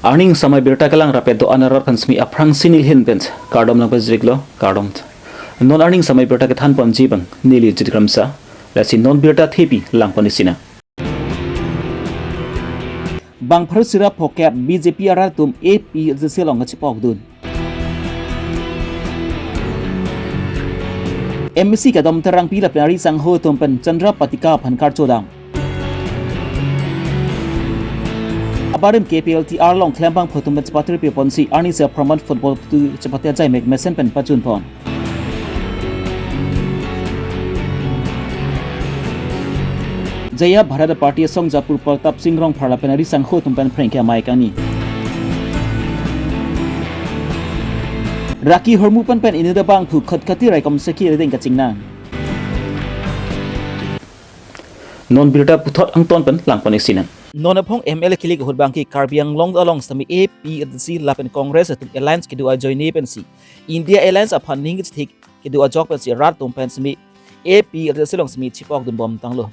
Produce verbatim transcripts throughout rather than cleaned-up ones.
Arni samai birta kelang rapet do-an arat aphan simi aphrangsi neli ahin pen kardom nangpajirlo, kardom. Non arni samai birta kethan ponji abang neli Jit Kramsa, lasi non birta thepi lang pon isi nang. Bang pharo isi ra phokep B J P arat atum A P H L C along kachepokdun. M A C kedam Terangpi lapen ari sangho atum pen Chandra Patika aphan karcho dam. Abarim K P L T R along klembangphu atum pen chepatri pi ponsi arni se apharman football putu chepate ajai mek mesen pen pachun pon. Jaya Bharatiya Party asong Japur Pratap Singh Rongphar lapen ari sangho atum pen phreng ke amei kangni. Raki hormu pen pen inut abangphu khot khati raikom seki redeng kachingnang. Non birta puthot angton pen lang pon isi nang. Non aphong M L A kilik ahut abangke Karbi Anglong along sitame A P H L C lapen Congress atum alliance kedo ajoine pensi India Alliance aphan ning kethik kedo ajok pensi rat atum pen simi A P H L C along simi chepokdun bom tanglo.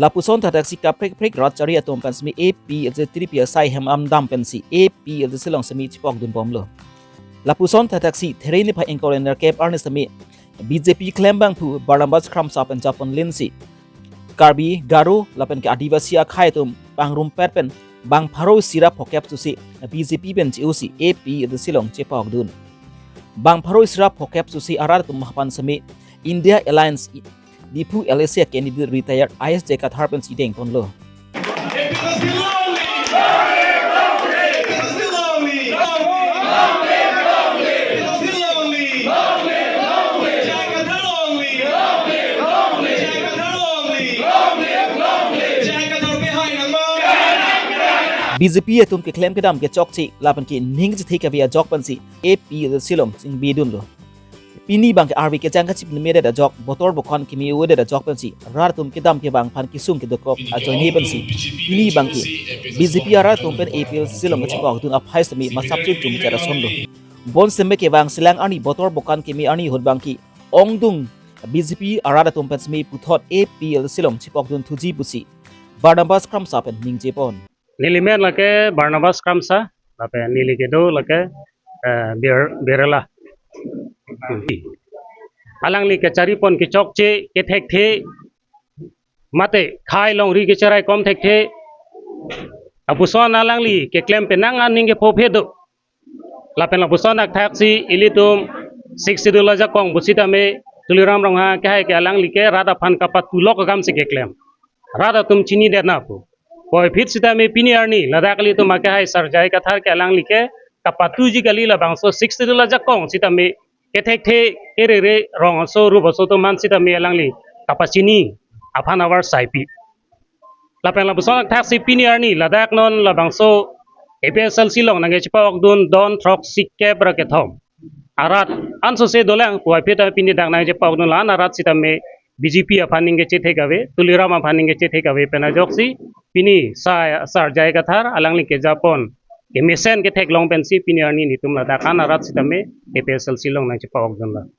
Lapuson thakthaksi kaprek kaprek rat chari atum pen simi A P H L C tiri pi asai hem amdam pensi A P H L C along simi chepokdun bomlo. Lapuson thakthaksi There niphai ingkoi ra nerkep arni sitame B J P klembangphu Barnabas Kramsa pen japon linsi Karbi, Garo lapen ke Adivasi akhei atum pangrumpet pen bang pharo isi ra phokep susi B J P pen che-osi A P H L C along chepokdun. Bang pharo isi ra phokep susi arat atum aphan simi India Alliance Diphu L A C candidate retired I S J Kathar pensi deng ponlo. B J P atum keklem kedam kechokche lapen ke ning kachethek kave ajok pensi A P H L C along chingbidunlo. Pini abangke arve kejang kachipneme det ajok, botor bokan keme-o det ajok pensi rat atum kedam kevang aphan kesung kedokok ajoine pensi pini abangke B J P arat atum pen A P H L C along kachepokdun aphai sitame masap chum chum chera sonlo. Bonsitame kevang selang arni botor bokan keme arni ahut abangke ongdung B J P arat atum pen sitame puthot A P H L C along chepokdun thuji pusi Barnabas Kramsa pen ningje pon. Neli men lake Barnabas Kramsa, lapen neli kedo lake, eh, Bir-, Birla. Alangli kachari pon kechokche, kethekthe, mate khei longri kecheraikom thekthe. Lapuson alangli keklem penang aning kephophe do. Lapen lapuson thakthaksi ilitum Sixth Schedule ajakong pusitame Tuliram Ronghang akehai ke alangli ke rat aphan kapatulok akam si keklem. Rat atum chini det na pu. Puvoiphit sitame pini arni ladak ilitum akehai Sir J I Kathar ke alangli ke kapatuji kali, labangso Sixth Schedule ajakong sitame kethekthe kerere rong aso rup aso atum aphan sitame alangli kapachini aphan avarsaipi. Lapen lapuson thakthaksi pini arni ladak non labangso A P H L C along nangkechepokdun don throksi kep ra kethom arat ansose dolang, puvoiphit pini dak nangkechepokdun la-an arat sitame B J P aphan ning kachethe kave, Tuliram aphan ning kachethe kave pen ajoksi pini Sir, Sir J I Kathar alangli kejapon kemesen ketheklong pensi pini arni netum ladak an arat sitame A P H L C along nangchepokdunlo.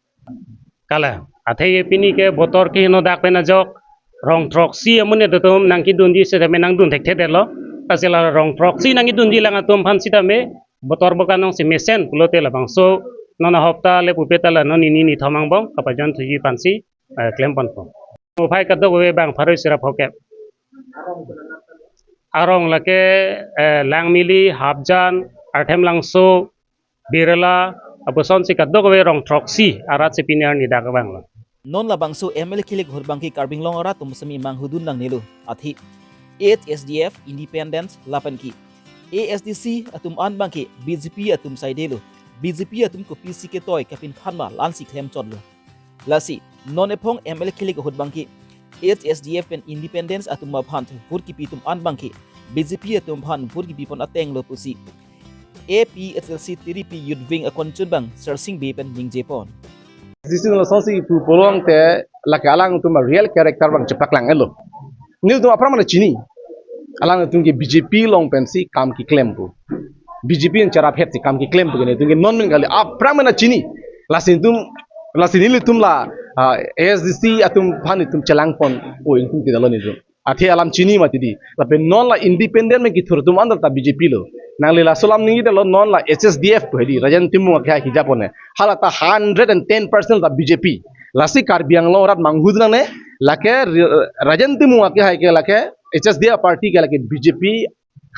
Kala, athe ye pini ke botor kehingno dak pen ajok, rong throksi amonit atum nangkedunji sitame nangdun thekthedetlo. Lasi la rong throksi nangkedunji lang atum aphan sitame botor bokan nong si mesen pulote labangso non ahopta le pupe ta la non nini nithom angbong kapajon thuji aphansi, eh, klem ponpo. Aphai kadokave bang pharo isi ra phokep. Arong lake, eh, Langmili, Hapjan, Arthemlangso, Birla, lapusonsi kadokave rong throksi arat si pini arni dak vanglo. Non labangso M L A kilik ahut abangke Karbi Anglong arat atum sitame manghudun nangnelo. Athe A H S D F, Independence lapen ke A S D C atum an abangke B J P atum saidelo. B J P atum kopisi ketoi kapinkhan ma la-ansi klemchotlo. Lasi non ephong M L A kilik ahut abangke H S D F pen Independence atum aphan vote kipi atum an abangke B J P atum aphan vote kipi pon atenglo pusi A P H L C tiri pi Youth Wing akonchun abang Sarsing Bey pen ningje pon. Distin lasonsi pu pulote lake alangtum real character abang chepaklanglo. Nelitum aphrang mana chini. Alangtum ke B J P along pensi kam keklem pu. B J P an cherap het si kam keklem pu ke nelitum ke non men kali aphrang mana chini. Lasi netum, lasi nelitum la, ah, A S D C atum aphan netum chelang pon. O, netum ke dalo netum. Athe alam chini mati di. Lapen non la independent men kethur atum an ta B J P lo. Nangli laso alam ningje detlo, non la H S D F pu hedi, Rajen Timung akehai kejapon ne. Hala ta hundred and ten percent ta B J P. Lasi Karbi Anglong arat manghudun nangne, lake ri-, Rajen Timung akehai ke lake H S D F party ke lake B J P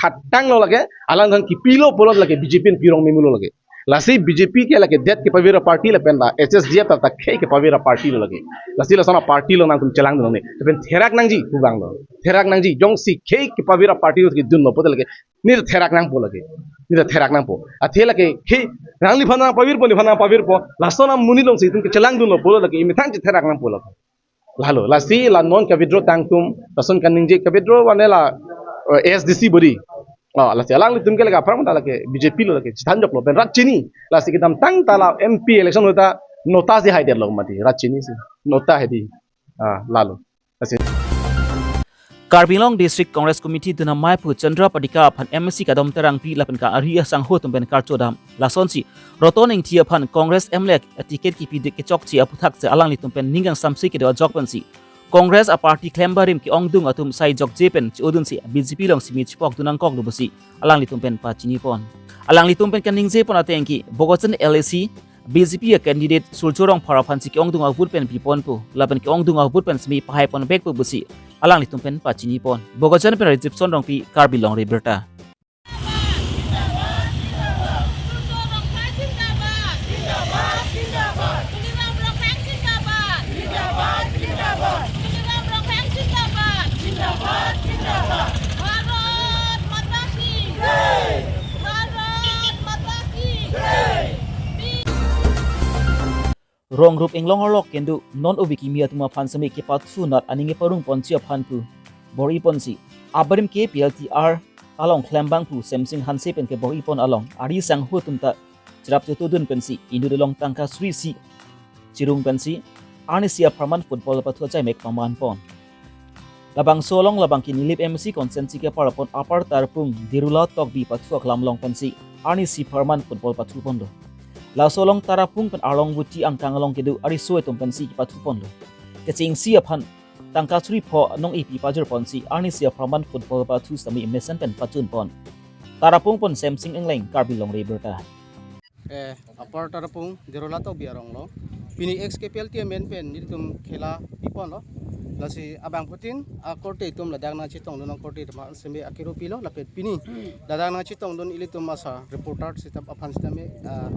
khatanglo lake, alang kang kipilo pulo lake B J P pen pirong memulo lake. Lasi B J P ke lake det kepavir aparty lapen la H S D F ta, ta khei kepavir aparty lo lake. Lasi lason aparty along nangtum chelangdun nangne. Lapen therak nangji pu abang lo. Therak nangji, jongsi khei kepavir aparty lo kedunlo pulote lake, neli ta therak nangpo lake. Neli ta therak nangpo. Athe lake khei nangliphan nangpavirpo, neliphan nangpavirpo. Lason amonit alongsi itum kechelangdunlo pulo lake, imethang chetherak nangpo lake. Lalo, lasi la non ka-withdraw tangtum, lason kaningje ka-withdraw mane la, eh, A S D C body. Oh, lasi alanglitum ke lake aphrang ta lake B J P lo lake, chethanjoklo pen rat chini. Lasi kedamtang ta la M P election ahut ta nota si haidetlo mati, rat chinisi. Nota hedi. Ah, lalo. Lasi Karbi Anglong District Congress Committee dun amei aphu Chandra Padikar aphan M A C Kadom Terangpi lapen ka-ari asangho atum pen karcho dam. Lasonsi Roton Engti aphan Congress M L A ticket kipi det kechokche aphuthak si alanglitum pen ning kangsamse kedo ajok pensi Congress aparty klembarim ke-ongdung atum sai jokje pen che-odunsi B J P along simi chepokdun nangkoklo pusi alanglitum pen pachinipon. Alanglitum pen kaningjepon ateng ke Bokajan L A C B J P a-candidate Surjya Rongphar aphansi ke-ongdung a-vote pen piponpo, lapen ke-ongdung a-vote pen simi pahaipon vekpo pusi alanglitum pen pachinipon. Bokajan pen Rajibson Rongpi, Karbi Longri Abirta. Rongrup inglong arlok kedo non ove kimi atum aphan seme kepathu nat aning keparungponji aphan pu bor-iponsi abarim K P L T R along klembangphu Semsing Hanse pen kebor-ipon along ari asangho atum ta cherap chotodun pensi inut along tangka suri isi chirung pensi arnisi apharman football pathu achaimek pamanpon. Labangso along labang ke Nilip M A C constituency keparpon Upper Tarapung Derula Tokbi pathu aklam along pensi arnisi apharman football pathuponlo. Laso along Tarapung pen Arlongvoti angkang along kedo ariso atum pensi pathuponlo. Kechengsi aphan tangka suri pho nong-ipi pajirponsi arnisi apharman football pathu sitame mesen pen pachunpon. Tarapung pen Semsing Engleng, Karbi Longri Abirta. Eh, Upper Tarapung, Derula Tokbi arong lo. Pini ex K P L T amen pen nelitum khela piponlo. Lasi abangphutin akorte atum ladak nangchetongdun akorte atum seme akero pilo, lapen pini ladak nangchetongdun ilitum asa reporter sitame aphan sitame, ah,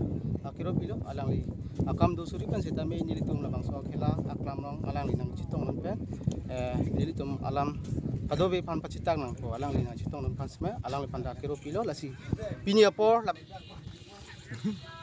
akero pilo, alangli akam do suri pen sitame nelitum labangso khela aklam along alangli nangchetongdun pen, eh, nelitum alam kadokave aphan pachitak nangpo, alangli nangchetongdun aphan seme alangliphan ta akero pilo. Lasi pini apor lap-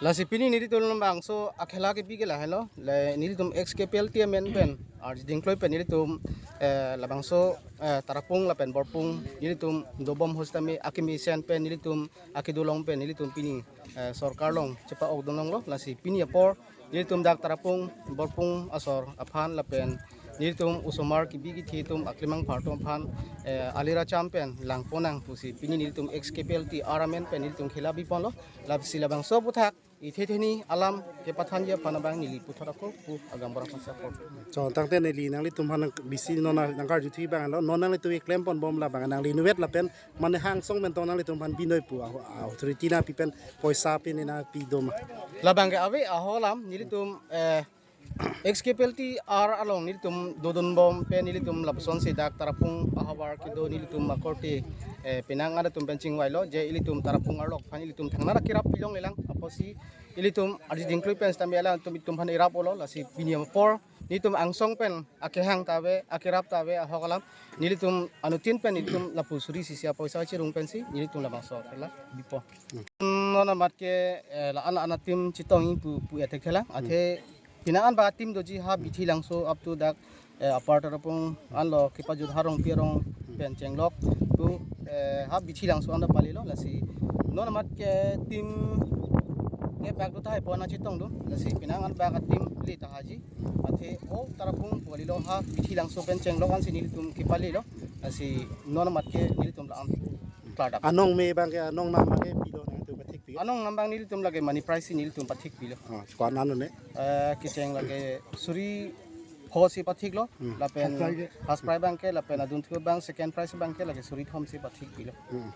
Lasi pini nelitum labangso akhela kepi ke lahelo, le nelitum ex K P L T amen pen arjuding kloi pen nelitum, eh, labangso, eh, Tarapung lapen Borpung nelitum dobom ahut sitame akimi sen pen nelitum akedolong pen nelitum pini, eh, sorkar along chepa-okdun longlo. Lasi pini apor nelitum dak Tarapung Borpung asor aphan lapen nelitum osomar kebi kethe atum aklemang apar atum aphan, eh, alira cham pen langpon nang pusi pini nelitum ex K P L T R amen pen nelitum khela piponlo. Lasi labangso aphuthak ithe theni alam kepathanji aphan abang neli puthot ako pu agang borang aphan si ako. Chon tangte neli nanglitum aphan nang bisi non nang nangkarjuthi abang lo, non nanglitum klempon bom labang nangli inutvet lapen mane hangsong pen tong nanglitum aphan binoi pu, ah, authority nangpi pen poisa pine nangpi doma. Labang ke ave aho alam nelitum, eh, ex K P L T R along nelitum dodun bom pen nelitum lapusonsi dak Tarapung ahavar kedo nelitum akorte, eh, penang ada atum pen chingvailo, je ilitum Tarapung arlok aphan ilitum thangnat akerap pilonglelang, apotsi ilitum arjuding kloi pen sitame alangtum itum aphan irap-olo. Lasi pini apor nelitum angsong pen akehang ta ave, akerap ta ave, ahok alam nelitum anuttin pen nelitum lapu suri isi apoisa chirung pensi nelitum labangso akhela pipo. Non amat ke, eh, la-an la-an ateam chetongji pu pu athekthelang. Athe pini an ba team doji ha Bithi Langso up to dak, eh, Upper Tarapung anlo kepajut ha Rongpi arong pen chenglok pu, eh, ha Bithi Langso anda palilo. Lasi non amat ke team ke bak do tahai pon nangchetongdun. Lasi pini an bak team le tahaji. Athe o Tarapung pu kalilo, ha Bithi Langso pen chenglok ansi nelitum kepalilo. Lasi non amat ke nelitum la-an klardak. Anong me abang ke, anong nam abang ke pilo nangtum pathik pi? Anong nam abang nelitum lake money prize si nelitum pathik pilo. Oh, ko-an anong ne? Eh, kecheng lake suri pho si pathiklo, hmm, lapen first prize ke? First prize abang ke, lapen adunthu abang second prize abang ke lake suri thom si pathik pilo. Hmm.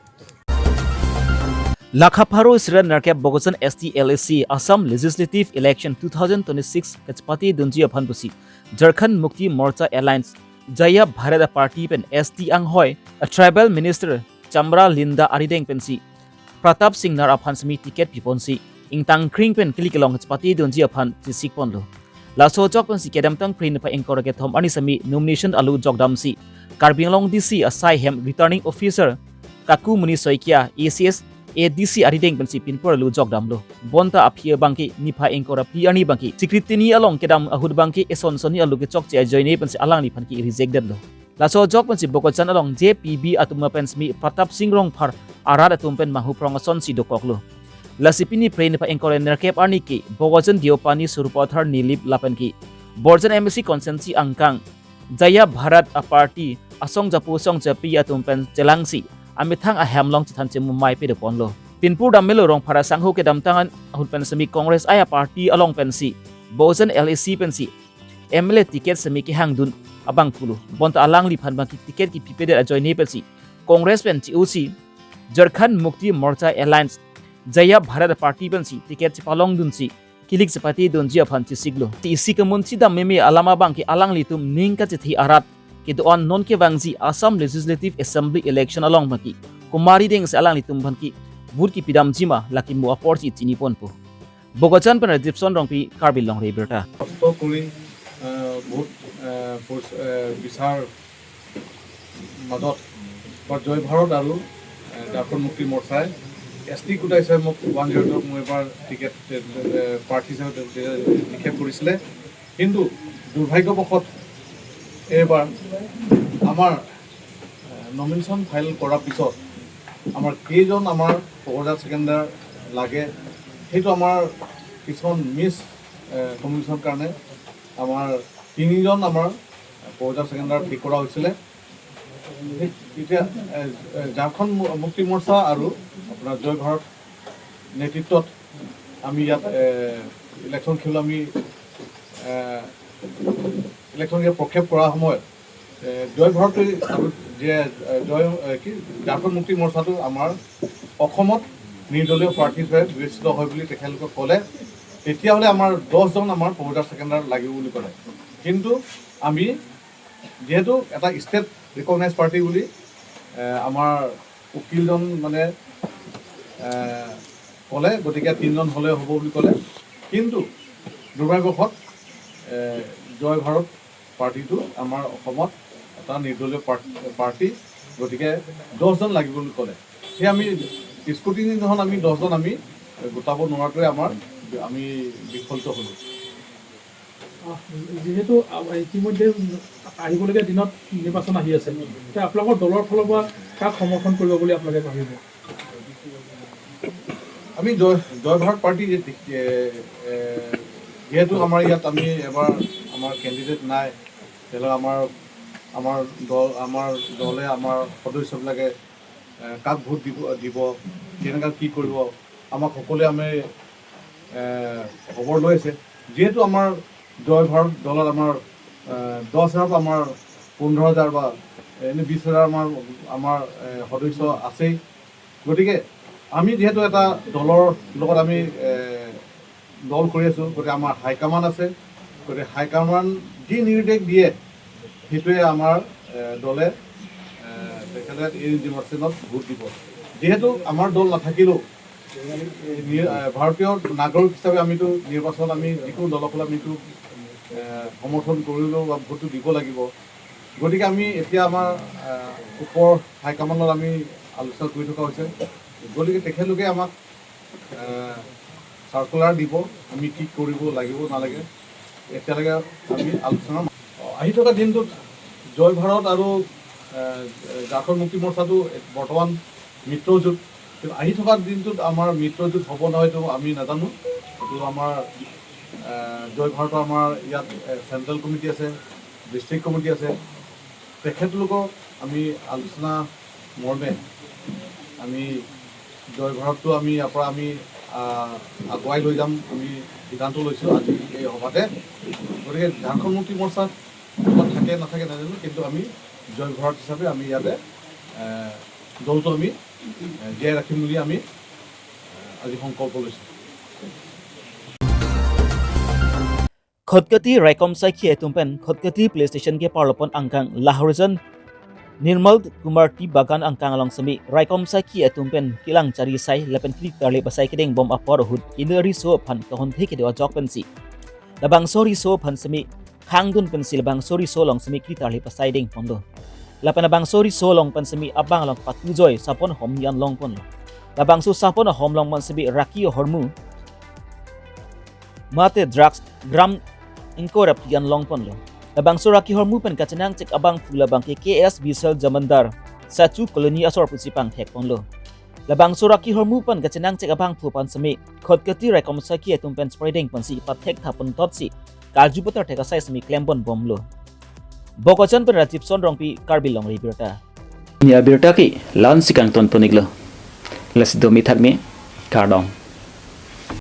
Lakha pharo isi ra nerkep Bokajan S T L A C Assam Legislative Election two thousand twenty-six kachepate dunji aphan pusi Jharkhand Mukti Morcha Alliance Jaya Bharat Party pen S T anghoi a Tribal Minister Chamra Linda arideng pensi Pratap Singnar aphan semi ticket piponsi ingtang kring pen kili kelong kachepate dunji aphan chesik ponlo. Laso ajok pensi kedamtang Phre niphai ingkoi ra kethom arni semi nomination alu jokdamsi Karbi Anglong D C asai hem Returning Officer Kakumuni Saikia A C S A D C arideng pensi pinpur alu jokdamlo. Bonta aphi abangke niphai ingkoi ra phli arni abangke Secretary ni along kedam ahut abangke eson sonni alu kechokche ajoine pensi alangliphan ke reject detlo. Laso ajok pensi Bokajan along J P B atum pen semi Pratap Singh Rongphar arat atum pen manghu prong asonsi dokoklo. Lasi pini Phre niphai ingkoi ra nerkep arni ke Bokajan Deopani Sarupathar Nilip lapen ke Borjan M A C constituency angkang Jaya Bharat a party asong japu asong japi atum pen chelangsi amethang ahem along chethan chemumai pedoponlo. Pinpur dam melo Rongphar asangho kedamtang ahut pen semi Congress ai a party along pensi Bokajan L A C pensi M L A ticket semi kehangdun abang pulo. Bonta alangliphan abangke ticket kepipedet ajoine pensi Congress pen che-osi Jharkhand Mukti Morcha Alliance Jaya Bharat Party pensi ticket chepalongdunsi kilik chepate dunji aphan chesiklo. Isi kemunsi dam meme alam abangke alanglitum ning kachethi arat kedo-an non kevangji Assam Legislative Assembly election along abangke komat aridengsi alanglitum abangke vote kepidamji ma lake mo apor si chiniponpo. Bokajan pen Rajiv Son Rongpi, Karbi Longri Abirta. কষ্ট কৰি, আহ, বহুত, আহ, পৰি-, আহ, বিচাৰ মাজত বা জয় ভাৰত আৰু, আহ, ঝাৰখণ্ড মুক্তি মৰ্চাই এছ টি কোটা হিচাপে মোক ওৱান জিৰ' এইটত মোৰ এবাৰ টিকেট, আহ, প্ৰাৰ্থী হিচাপে নিক্ষেপ কৰিছিলে। কিন্তু দুৰ্ভাগ্যবশত এইবাৰ আমাৰ নমিনেশ্যন ফাইল কৰাৰ পিছত আমাৰ কেইজন আমাৰ প্ৰপ'জাৰ ছেকেণ্ডাৰ লাগে, সেইটো আমাৰ কিছুমান মিছ কমিউনিকেশ্যনৰ কাৰণে আমাৰ তিনিজন আমাৰ প্ৰপ'জাৰ ছেকেণ্ডাৰ ঠিক কৰা হৈছিলে। এতিয়া এ, এ, ঝাৰখণ্ড মু-, মুক্তি মৰ্চা আৰু আপোনাৰ জয় ভাৰত নেতৃত্বত আমি ইয়াত এ, ইলেকশ্যন খেল আমি এ, ইলেকশ্যন ইয়াত প্ৰক্ষেপ কৰা সময়ত এ, জয় ভাৰতী আৰু যে এ, জয় এ, কি ঝাৰখণ্ড মুক্তি মৰ্চাটো আমাৰ অসমত নিৰ্দলীয় প্ৰাৰ্থী হিচাপে বিবেচিত হয় বুলি তেখেতলোকে ক'লে। তেতিয়াহ'লে আমাৰ দহজন আমাৰ প্ৰপ'জাৰ ছেকেণ্ডাৰ লাগিব বুলি ক'লে। কিন্তু আমি যিহেতু এটা ষ্টেট ৰিকগনাইজ পাৰ্টি বুলি এ, আমাৰ উকিলজন মানে এ, ক'লে, গতিকে তিনিজন হ'লে হ'ব বুলি ক'লে। কিন্তু দুৰ্ভাগ্যবশত এ, জয় ভাৰত পাৰ্টিটো আমাৰ অসমত এটা নিৰ্দলীয় পাৰ্ট-, পাৰ্টি, গতিকে দহজন লাগিব বুলি ক'লে। সেই আমি স্কুটিনি দিনাখন আমি দহজন আমি গোটাব নোৱাৰাটোৱে আমাৰ, আমি বিফলিত হ'লোঁ। আহ, যিহেতু, আহ, ইতিমধ্যে আহিবলগীয়া দিনত নিৰ্বাচন আহি আছে, এতিয়া আপোনালোকৰ দলৰ ফালৰ পৰা কাক সমৰ্থন কৰিব বুলি আপোনালোকে ভাবিব? আমি জয়, জয় ভাৰত পাৰ্টি যে, এ, এ, যিহেতু আমাৰ ইয়াত আমি এবাৰ আমাৰ কেণ্ডিডেট নাই, তেতিয়াহ'লে আমাৰ, আমাৰ দল, আমাৰ দলে আমাৰ সদস্যবিলাকে, এ, কাক ভোট দিব, দিব, কেনেকৈ কি কৰিব, আমাক সকলোৱে আমি, এ, খবৰ লৈ আছে। যিহেতু আমাৰ জয় ভাৰত দলত আমাৰ, এ, দহ হাজাৰৰ পৰা আমাৰ পোন্ধৰ হাজাৰ বা এনে বিছ হাজাৰ আমাৰ, আমাৰ, এ, সদস্য আছেই। গতিকে আমি যিহেতু এটা দলৰ লগত আমি, এ, দল কৰি আছোঁ, গতিকে আমাৰ হাইকমাণ্ড আছে। গতিকে হাইকমাণ্ড যি নিৰ্দেশ দিয়ে, সেইটোৱে আমাৰ, এ, দলে, এ, তেখেতে এই নিৰ্বাচনত ভোট দিব। যিহেতু আমাৰ দল নাথাকিলেও, এই নি-, এ, ভাৰতীয় নাগৰিক হিচাপে আমিতো নিৰ্বাচনত আমি যিকোনো দলক হ'লে আমিতো, এ, সমৰ্থন কৰিলেও বা ভোটটো দিব লাগিব। গতিকে আমি এতিয়া আমাৰ, এ, ওপৰ হাইকমাণ্ডত আমি আলোচনা কৰি থকা হৈছে। গতিকে তেখেতলোকে আমাক এ, চাৰ্কুলাৰ দিব, আমি কি কৰিব লাগিব নালাগে, এতিয়ালৈকে আমি আলোচনা। আহি থকা দিনটোত জয় ভাৰত আৰু, এ, ঝাৰখণ্ড মুক্তি মৰ্চাটো বৰ্তমান মিত্ৰজোঁট, কিন্তু আহি থকা দিনটোত আমাৰ মিত্ৰজোঁট হ'ব নহয়, এইটো আমি নাজানো। এইটো আমাৰ, এ, জয় ভাৰতৰ আমাৰ ইয়াত, এ, চেণ্ট্ৰেল কমিটি আছে, ডিষ্ট্ৰিক্ট কমিটি আছে, তেখেতলোকক আমি আলোচনা মৰ্মে আমি জয় ভাৰতটো আমি ইয়াৰ পৰা আমি, আহ, আগুৱাই লৈ যাম, আমি সিদ্ধান্ত লৈছোঁ আজি এই সভাতে। গতিকে ঝাৰখণ্ড মুক্তি মৰ্চাত থাকে নাথাকে নাজানো, কিন্তু আমি জয় ভাৰত হিচাপে আমি ইয়াতে, এ, দলটো আমি, এ, জীয়াই ৰাখিম বুলি আমি আজি সংকল্প লৈছে। Khatkhati raikom saikhi atum pen Khatkhati police station keparlo pon angkang Lahorijan Nirmal Kumar Tea Bagan angkang along semi raikom saikhi atum pen kelang chari asai lapen kri tarlip asai kedeng bom apor ahut inut riso aphan kahon thek kedo ajok pensi labangso riso aphan semi khangdun pensi labangso riso along semi kri tarlip asai deng ponlo. Lapen labangso riso along pen semi abang along patu joi sapon hom nian long ponlo. Labangso sapon ahom long pen semi raki ahormu mate drugs gram ingkoi ra phli an long ponlo. Labangso raki ahormu pen kachenangchek abangphu labang ke K S B cell Jamandar Sachu Colony asor pusi pangthek ponlo. Labangso raki ahormu pen kachenangchek abangphu aphan semi Khatkhati raikom saikhi atum pen spray deng ponsi pathek tha pon totsi karju putar thek asai semi klem pon bomlo. Bokajan pen Rajib Son Rongpi, Karbi Longri Abirta. Ni abirta ke la-ansi kangton pon-iklo. Lasi domi thakmi, kardom.